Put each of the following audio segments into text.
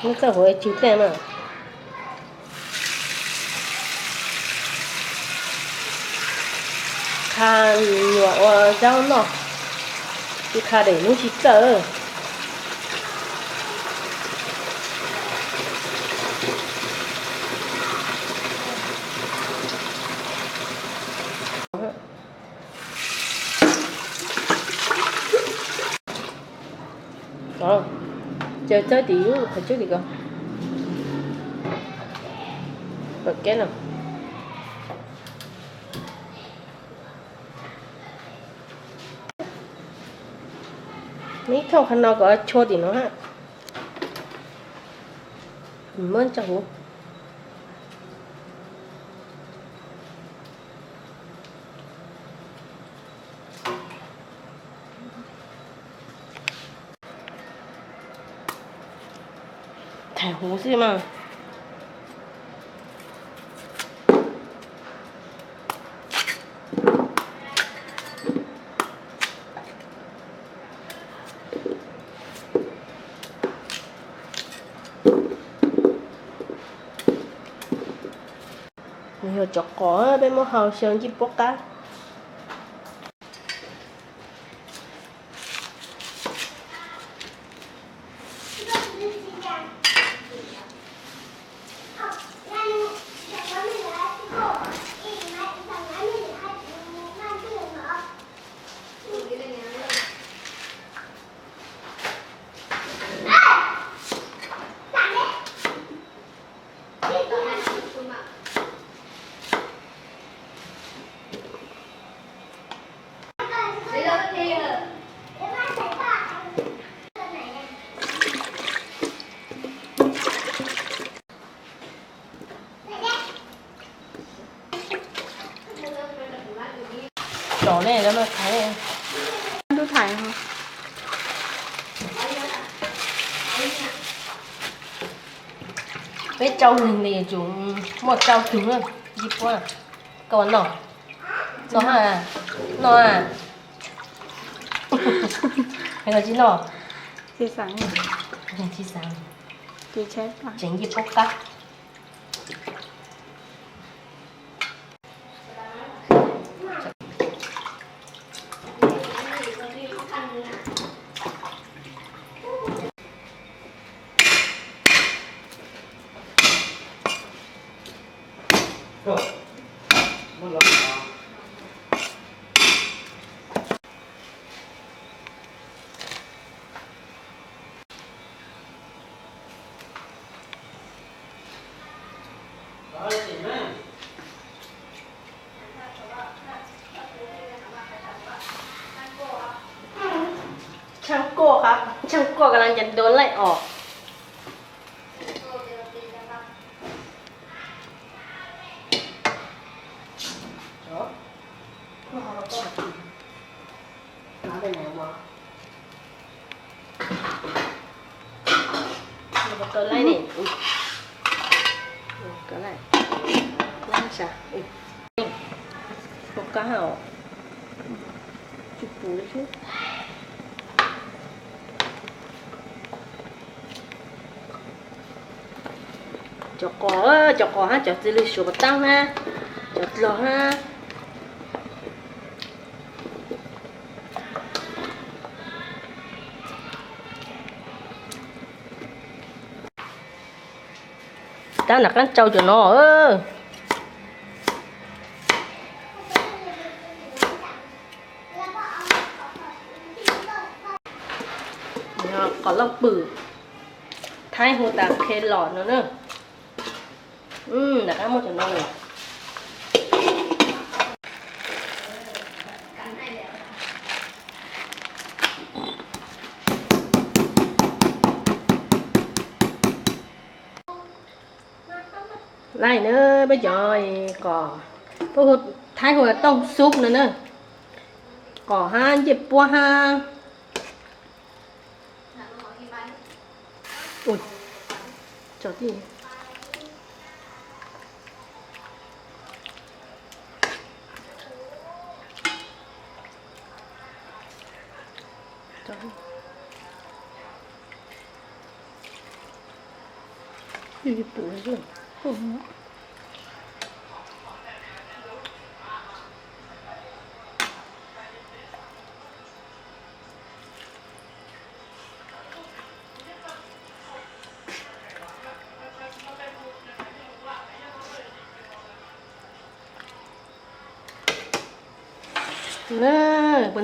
Muab txoj huav tsw tej mas. Qha nyuam ua zaub noj, tsis qha daim hnub tsis txawj. Ces txawb tim qhov tswb tim ko. Pom kev no. Muab ib thooj qhov no kom tshua tim no hab. Muab tso huv. Thaij huv xwb mas. Nws yog cov qos peb muab hau xyaw ncej puab qab. Tso ne, lawv mas thaiv. Tub thaiv ho. Peb tsau neeg li tsum muaj tsau tug na, ncej puab. Koj ua noj, noj ha, noj ha. Koj tsis noj, tsis xav, tseem ncej puab qab. Tshaaj kuaj, tshaaj kuaj koj laj nca dua laij os. Koj laij, koj laij, laij sav. Ua kab os, tsis puv li thiab. Cov qos, cov qos hab cov txiv lws suav pas taab hab, cov dlog hab. Tab nram qaab tsau cov no. Qos lauj pwm, Thaib hu tas qhe los no na. Nram qab muaj cov no lawm. Laij na, peb cov qos, peb hu, Thaib hu tooj xub no na. Qos hab ncej puab hab. Puas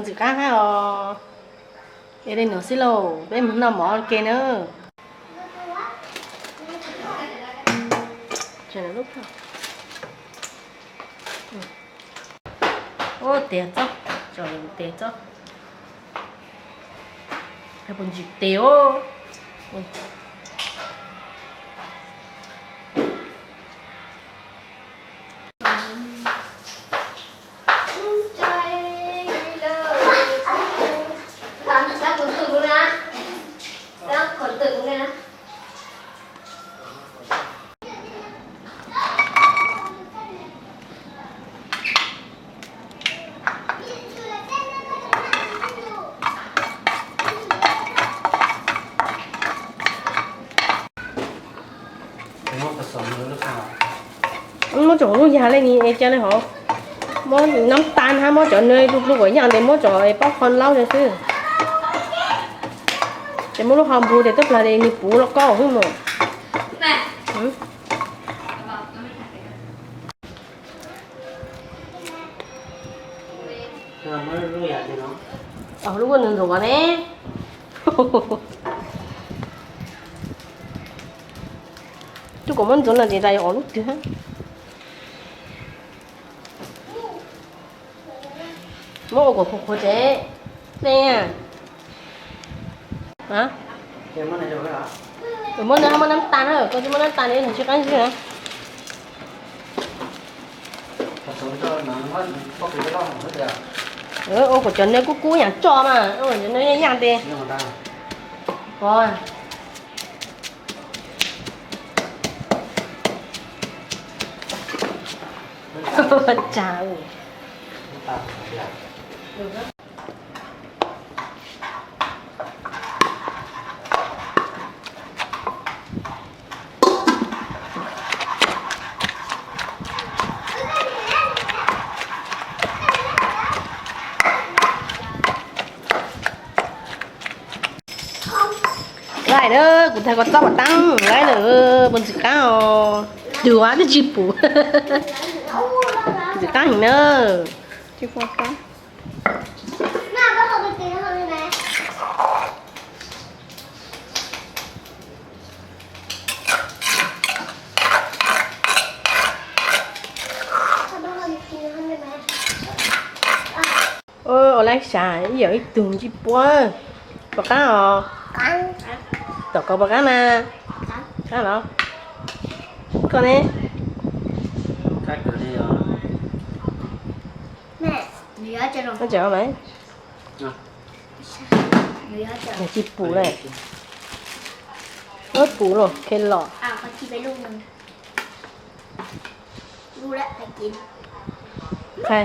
ntxim qab hab os. Es li nuav xwb lauj, peb moog noj mov ua ke na. Ua tes txob, tes txob. Puas ntxim tes os. Muab tso hauv lub yag le ni es ca le hov. Muab nab tas hab muab cov nws du du kom yaaj tes muab cov pob qho laub le xwb. Ces muab lub hau npug tes tub plag tes nws puv lauj kaub xwb mus. Lub kuj ntxuav ntxuav ne. Tub kom muab ntxuav no ces tas yuav ob lub twg. Muab ua kom qhuav qhuav ces ne. Muab nab tas na, koj tsis muab nab tas ne, tsis qab zib na. Ua kom cov nws kub kub yaam tso mas, ua kom cov nws yaaj yaaj tes. Pov. Laij na, kuv thaij koj txob pas taab laij na, puas ntxim qab os. Duav twb tsis pum. Ntxim qab heev na. Ua laib sav ib yam ib tug ntsej puab. Puas qab os? Tom koj puas qab na? Qab los? Koj ne? Tsis pum le. Pum los khe los. Qhia,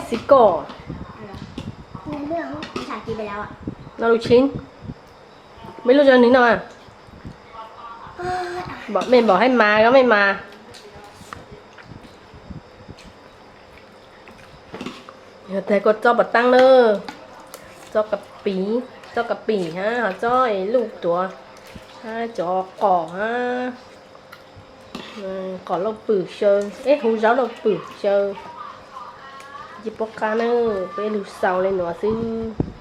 xib koj. No lus tshiv. Mej lub zog nwg no. Mej npaum hab mas, koj mej mas. Yog tag koj txob pas taab na, txob ka pim, txob ka pim hab ho txob luj tuav, hab cov qos hab, qos lauj pwm xyaw, eb, huv zaub lauj pwm xyaw. Tsis pub qab na, peb lug xaus le nuav xwb.